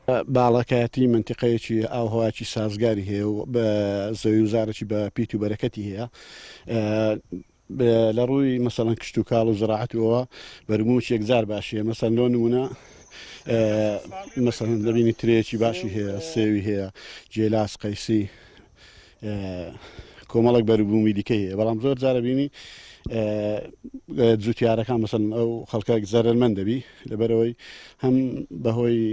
باڵەکایەتی مەنتیقەیەکی ئاوهەوایەکی سازگاری هەیە و بە زەوی و زارەکی بە پیت و بەرەکەتی هەیە. لە ڕووی مەسەڵەن کشتوکاڵ و زراعەت و ئەوە بەروبوومێکی یەکجار باشی هەیە. مەسەلەن لۆ نموونە مەسەلەن دەبینی ترێیەکی باشی هەیە، سێوی هەیە، گێلاس، قەیسی، کۆمەڵێک بەروبوومی دیکەی هەیە. بەڵام زۆر جارە بینی جوتیارەکان مەسەلەن ئەو خەڵکە زەرەرمەند دەبی لەبەرئەوەی هەم بەهۆی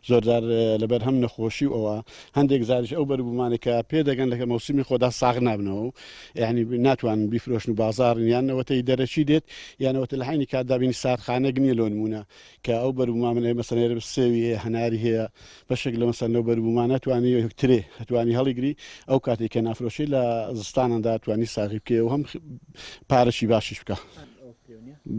زۆرجار لەبەر هەم نەخۆشی و ئەوە هەندێک جاریش ئەو بەروبوومانەی کە پێدەگەن لە مەوسمی خۆدا ساغ نابنەوە و یعنی ناتوانن بیفرۆشن و بازاڕن یان ئەوەتەی دەرەکی دێت یان ئەوەتە لە عەینی کاتدا بینی ساردخانەک نییە لۆ نموونە کە ئەو بەروبوومانە مەسەلەن ئێرە سێوی هەیە هەناری هەیە بەشێک لە مەسەلەن لەو بەروبوومانە توانی ترێ توانی هەڵیگری ئەو کاتێک کە نافرۆشی لە زستاناندا توانی ساغی بکەی و هەم پارەشی باشیش بکە.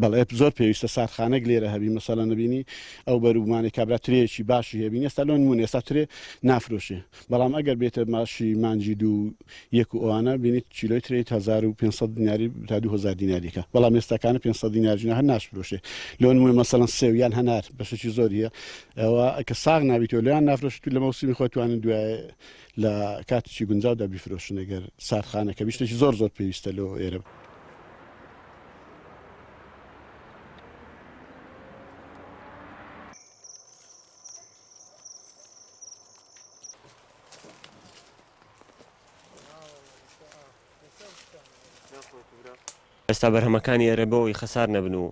بەڵێ زۆر پێویستە ساردخانەک لێرە هەبی مەسەلەن نەبینی ئەو بەروبومانەی کابرا ترێیەکی باشی هەیە بینی ئێستا لۆ نمونە ئێستا ترێ نافرۆشێ بەڵام ئەگەر بێتە ماشی مانجی دوو یەک و ئەوانە بینیت کیلۆی ترێیت 1500 دیناری تا 2000 دیناریەکە بەڵام ئێستاکانە 500 دینار ژنە هەر ناشفرۆشێ لۆ نمونە مەسەلەن سێو یان هەنار بەشێکی زۆر هەیە ئەوە کە ساغ نابیتەوە لۆیان نافرۆشێت و لە مەوسیمی خۆی توانن دوای لە کاتێکی گونجاودا بیفرۆشن ئەگەر ساردخانەکە بی شتێکی زۆر زۆر پێویستە لۆ ئێرە. ئێستا بەرهەمەکانی ئێرە بەوەی خەسار نەبن و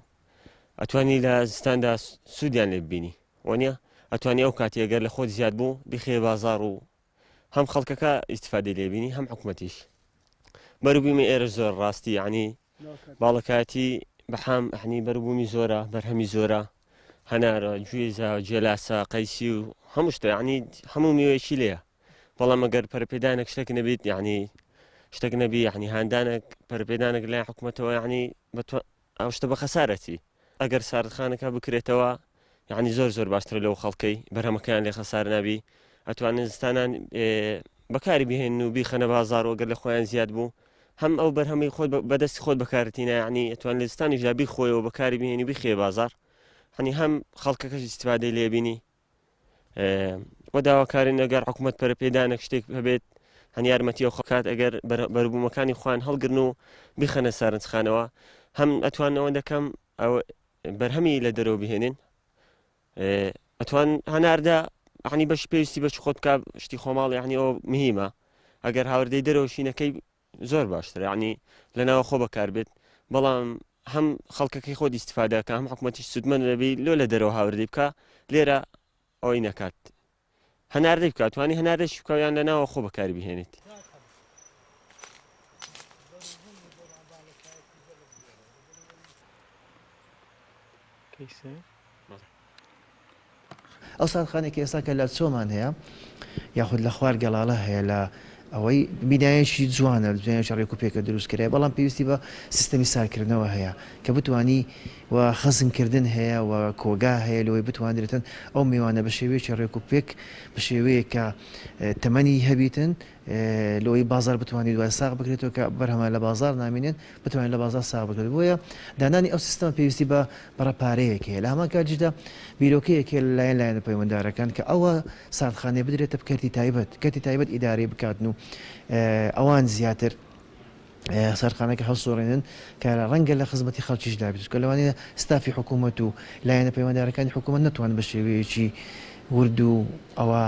ئەتوانی لە زستاندا سوودیان لێ ببینی وەنیە ئەتوانی ئەو کاتی گەر لە خۆت زیاد بوو بیخەیە بازاڕ و هەم خەڵکەکە ئیستفادەی لێ بینی هەم حکومەتیش بەروبوومی ئێرە زۆر ڕاستی یعنی باڵەکایەتی بەحام ئەحنی بەروبوومی زۆرە بەرهەمی زۆرە هەنارە گوێزە جێلاسە قەیسی و هەموو شتە یعنی هەموو میوەیەکی لێیە بەڵام ئەگەر پەرپێدانێک شتێک نەبیت یعنی شتێک نەبی یعنی هاندانێک پەرپێدانێک لای حکومەتەوە یعنی ئەو شتە بە خەسارەتی ئەگەر ساردخانەکە بکرێتەوە یعنی زۆر زۆر باشترە لەو خەڵکەی بەرهەمەکەیان لێ خەسار نابی ئەتوانن زستانان بەکاری بهێن و بیخەنە بازار و گەر لە خۆیان زیاد بوو هەم ئەو بەرهەمەی خۆت بەدەستی خۆت بەکارتینا یعنی ئەتوان لە زستانیشدا بیخۆیەوە بەکاری بهێنی بیخێ بازار هەنی هەم خەڵکەکەش ئیستفادەی لێبینی وە داواکارین ئەگەر حکوومەت پەرەپێدانێک شتێک هەبێت هەن یارمەتی ئەو خەکات ئەگەر بەربوومەکانی خوان هەڵگرن و بیخەنە سارنجخانەوە هەم ئەتوان ئەوە دەکەم ئەو بەرهەمی لە دەرەوە بهێنن ئەتوان هەناردە عنی بەش پێویستی بەش خۆت بکە شتی خۆماڵ یعنی ئەو مهمە ئەگەر هاوردەی دەرەوە شینەکەی زۆر باشترە یعنی لە ناوە خۆ بەکار بێت بەڵام هەم خەڵکەکەی خۆت ئیسیفادەکە هەم حکوومەتیش سوودمەند دەبی لۆ لە دەرەوە هاوردەی بکە لێرە ئەوەی نەکات هەناردەی بکات توانی هەناردەش بکەیان لە ناوە خۆ بەکاری بهێنێت. ئەو ساردخانەی کە ئێستا کە لە چۆمان هەیە یاخود لە خوار گەڵاڵە هەیە لە ئەوەی بینایەکی جوانە بینایەکی ڕێک و پێکە دروست کرایە بەڵام پێویستی بە سیستەمی سارکردنەوە هەیە کە بتانی و خەزنکردن هەیە و کۆگا هەیە لەوەی بتواندرێتن ئەو میوانە بە شێوەیەکی ڕێک و پێک بە شێوەیەک کە تەمەنی هەبیتن لۆی بازاڕ بتوانێت دوای ساغ بکرێتەوە کە بەرهەمە لە بازاڕ نامینێن بتوانێت لە بازاڕ ساغ بکرێت بۆیە دانانی ئەو سیستەمە پێویستی بە بڕە پارەیەک هەیە لە هەمان کاتیشدا بیرۆکەیەک هەیە لەلایەن لایەنە پەیوەندارەکان کە ئەوە ساردخانەیە بدرێتە کەرتی تایبەت کەرتی تایبەت ئیدارەی بکاتن و ئەوان زیاتر سەرخانەکە هەڵسوڕێنن کە ڕەنگە لە خزمەتی خەڵکیشدا بێت، چونکە لەوانەیە ستافی حکوومەت و لایەنە پەیوەندارەکانی حکوومەت نەتوانن بە شێوەیەکی ورد و ئەوە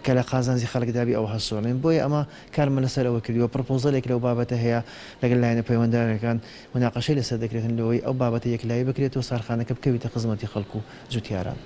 کە لە قازانجی خەڵکدا بی ئەوە هەڵسوڕێنن. بۆیە ئەمە کارمان لەسەر ئەوە کردووە، پڕپۆزەلێک لەو بابەتە هەیە لەگەڵ لایەنە پەیوەندارەکان موناقەشەی لەسەر دەکرێتن لەوەی ئەو بابەتە یەکلایی بکرێت و سارخانەکە بکەویتە خزمەتی خەڵک و جوتیاران.